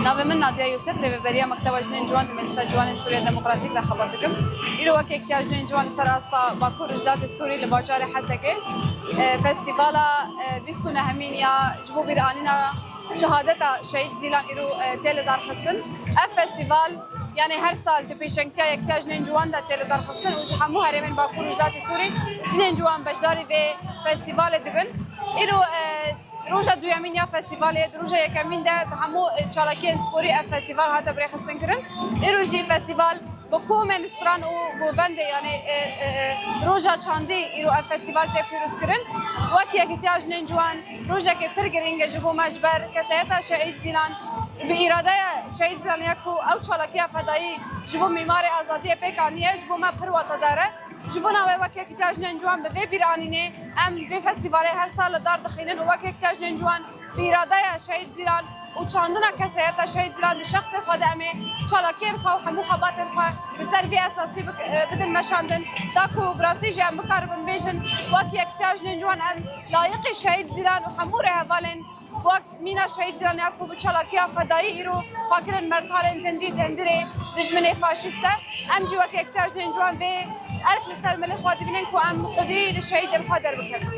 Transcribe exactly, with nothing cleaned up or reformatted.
Navê min Nadiya Yusuf, rêveberiya Mekteba Jinên Ciwan di Meclisa Ciwanên Sûriya Demokratîk de xebat dikim. Îro wek Yekîtiya Jinên Ciwan li ser asta Bakur Rojhilatê Sûrî li bajarê Hesekê, e, festîvala, e, bîst û nehemîn ya ji bo bîranîna şehadeta Şehîd Zîlan îro, e, tê lidarxistin. Ev festîval, yanî her sal di pêşengtiya Yekîtiya Jinên Ciwan de tê lidarxistin û ji hemû herêmên Bakur Rojhilatê Sûrî jinên ciwan beşdarî vê festîvalê dibin. Îro, e, roja duyemîn ya festîvalê, di roja yekemîn de bi hemû, e, çalakiyên sporî ev festîval hate birêxistinkirin. Îro jî festîval bi komên stran û govendê, yanî, e, e, e, roja çandî îro ev festîval tê pîrozkirin. Wek Yekîtiya Jinên Ciwan rojekê pir girîng e ji bo me, ji ber kesayeta Şehîd Zîlan, bi îradeya Şehîd Zîlan ya ku ew çalakiya fedayî ji bo mîmarê azadiyê pêk aniye, ji bo me pir watedar e. Ji bona wê wek Yekîtiya Jinên Ciwan bi vê bîranînê em vê festîvalê her sal li dar dixînin û wek Yekîtiya Jinên Ciwan bi îradeya Şehîd Zîlan û çandina kesayeta Şehîd Zîlan di şexsê xwe de em ê çalakiyên xwe û hemû xebatên xwe li ser vî esasî bik-, e, bidin meşandin, da ku bi rastî jî em bikaribin bêjin wek Yekîtiya Jinên Ciwan em layiqî Şehîd Zîlan û hemû rêhevalên wek mîna Şehîd Zîlan ya ku bi çalakiya fedayî îro xwe kirin mertalên zindî tendirê dijminê faşîst e. Em jî wek Yekîtiya Jinên Ciwan vê erk li ser milê xwe dibînin ku em xwedî li şehîdên xwe derbikevin.